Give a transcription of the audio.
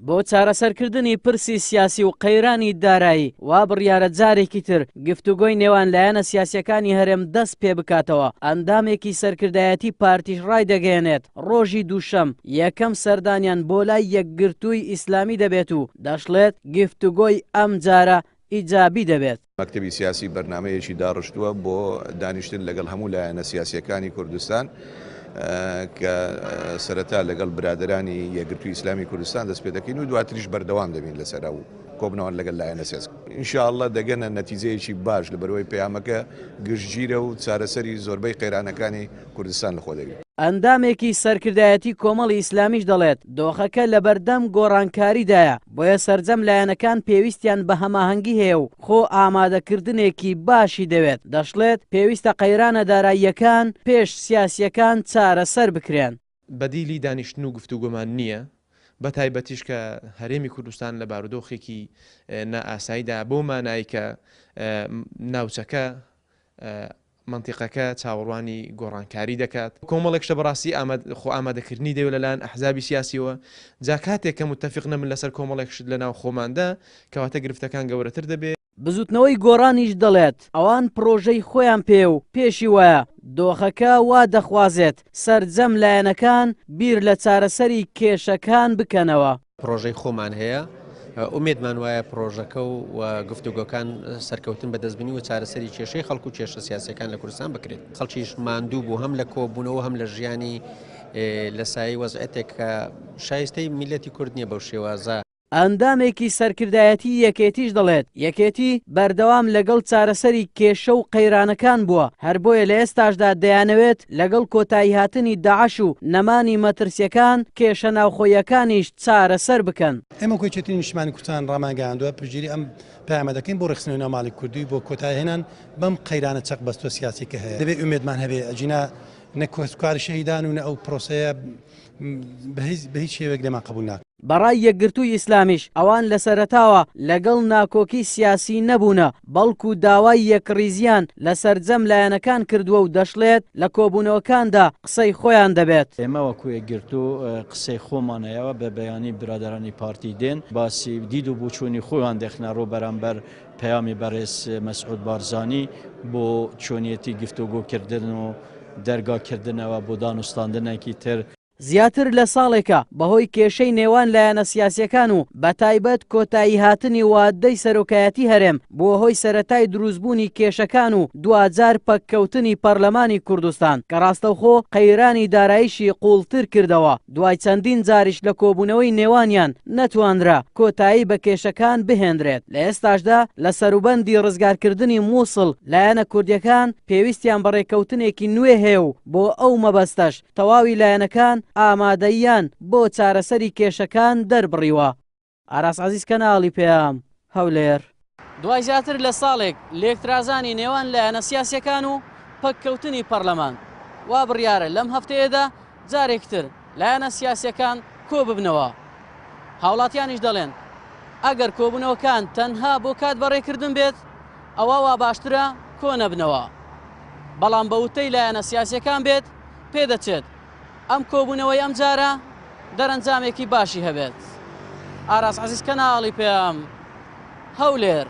بۆ چارەسەرکردنی پرسی سیاسی و قەیرانی دارایی، وا بڕیارە جارێکی تر گفتوگۆی نێوان لایەنە سیاسییەکانی هەرێم دەست پێ بکاتەوە، ئەندامێکی سەرکردایەتی پارتیش ڕایدەگەیەنێت، ڕۆژی دووشەم یەکەم سەردانیان بۆ لای یەکگرتووی ئیسلامی دەبێت و دەشڵێت، گفتوگۆی ئەمجارە ئیجابی دەبێت. مەکتەبی سیاسی بەرنامەیەکی داڕشتووە بۆ دانیشتن لەگەڵ هەموو لایەنە سیاسییەکانی کوردستان کە سەرەتا لەگەڵ برادەرانی یەکگرتووی ئیسلامی کوردستان دەست پێ دەکەین و دواتریش بەردەوام دەبین لەسەر ئەو کۆبنەوەن لەگەڵ لایەنە سیاسی. ان شاء اللە دەگەنە نەتیجەیەکی باش لەبەرئەوەی پەیامەکە گشتگیرە و چارەسەری زۆربەی قەیرانەکانی کوردستان لەخۆ دەگرێت. ئەندامێکی سەرکردایەتی کۆمەڵی ئیسلامیش دەڵێت، دۆخەکە لەبەردەم گۆڕانکاریدایە، بۆیە سەرجەم لایەنەکان پێویستیان بە هەماهەنگی هەیە و خۆ ئامادەکردنێکی باشی دەوێت، دەشڵێت، پێویستە قەیرانە داراییەکان پێش سیاسییەکان چارەسەر بکرێن. بەدیلی دانیشتن و گفتوگۆمان نییە، بەتایبەتیش کە هەرێمی کوردستان لە بارودۆخێکی نائاساییدایە، بەو مانایەی کە ناوچەکە مەنتیقەکە چاوەڕوانی گۆڕانکاری دەکات. کۆمەڵێک شتە بەڕاستی خۆ ئامادەکردنی دەوێت لەلایەن ئەحزابی سیاسیەوە، جا کاتێک کە متەفیق نەبن لەسەر کۆمەڵێک شت لەناو خۆماندا، کەواتە گرفتەکان گەورەتر دەبێت. بزوتنەوەی گۆڕانیش دەڵێت، ئەوان پڕۆژەی خۆیان پێیە و پێشی وایە دۆخەکە وا دەخوازێت سەرجەم لایەنەکان بیر لە چارەسەری کێشەکان بکەنەوە. پڕۆژەی خۆمان هەیە، ئومێدمان وایە پڕۆژەکە و گفتوگۆکان سەرکەوتن بەدەست بنی و چارەسەری کێشەی خەڵک و کێشە سیاسیەکان لە کوردستان بکرێت. خەڵکیش ماندوو بوو هەم لە کۆبوونەوە هەم لە ژیانی لە سایەی وەزعێتێک کە شایستەی میللەتی کورد نییە بەو شێوازە. ئەندامێکی سەرکردایەتی یەکێتیش دەڵێت، یەکێتی بەردەوام لەگەڵ چارەسەری کێشە و قەیرانەکان بووە، هەر بۆیە لە ئێستاشدا دەیانەوێت لەگەڵ کۆتاییهاتنی داعش و نەمانی مەترسییەکان کێشە ناوخۆییەکانیش چارەسەر بکەن. ئێمە وەکو یەکێتی نیشتمانی کوردستان ڕامانگەیاندووە پشتگیری ئەم پەیامە دەکەین بۆ ڕێکخستنەوەی ناو ماڵی کوردی و بۆ کۆتایهێنان بەم قەیرانە چەقبەستووە سیاسی کە هەیە. دەبێ ئومێدمان هەبێ ئەگینا نە کەسوکاری شەهیدان و نە ئەو پرۆسەیە بە هیچ شێوەیەک لێمان قبوڵ ناکەن. بە ڕای یەکگرتووی ئیسلامیش ئەوان لە سەرەتاوە لەگەڵ ناکۆکی سیاسی نەبوونە، بەڵکو داوای یەکڕیزییان لە سەرجەم لایەنەکان کردووە و دەشڵێت، لە کۆبوونەوەکاندا قسەی خۆیان دەبێت. ئێمە وەکو یەکگرتوو قسەی خۆمان هەیە و بە بەیانی برادەرانی پارتی دێن باسی دید و بۆچوونی خۆیان دەخنە ڕوو بەرامبەر پەیامی بەڕێز مەسعود بارزانی بۆ چۆنیەتی گفتوگۆکردن و دەرگا کردنەوە بۆ دانوستاندنێکی تر. زیاتر لە ساڵێکە بەهۆی کێشەی نێوان لایەنە سیاسیەکان و بەتایبەت کۆتاییهاتنی وادەی سەرۆکایەتی هەرێم بووە هۆی سەرەتای دروستبوونی کێشەکان و دواجار پەککەوتنی پەرلەمانی کوردستان کە ڕاستەوخۆ قەیرانی داراییشی قوڵتر کردەوە دوای چەندین جاریش لە کۆبوونەوەی نێوانیان نەتوانرا کۆتایی بە کێشەکان بهێنرێت لە ئێستاشدا لە سەروبەندی ڕزگارکردنی موسڵ لایەنە کوردیەکان پێویستیان بە ڕێککەوتنێکی نوێ هەیە و بۆ ئەو مەبەستەش تەواوی لایەنەکان ئامادەییان بۆ چارەسەری کێشەکان دەربڕیوە. ئاراس عەزیز کەناڵی پەیام، هەولێر. دوای زیاتر لە ساڵێک لێکترازانی نێوان لایەنە سیاسیەکان و پەککەوتنی پەڕلەمان، وا بڕیارە لەم هەفتەیەدا جارێکتر لایەنە سیاسیەکان کۆببنەوە. هاوڵاتیانیش دەڵێن، ئەگەر کۆبوونەوەکان تەنها بۆ کات بەڕێکردن بێت، ئەوا واباشترە کۆنەبنەوە. بەڵام بە وتەی لایەنە سیاسیەکان بێت، پێدەچێت ئەم کۆبوونەوەی ئەمجارە دەرەنجامێکی باشی هەبێت. ئاراس عەزیز کەناڵی پەیام، هەولێر.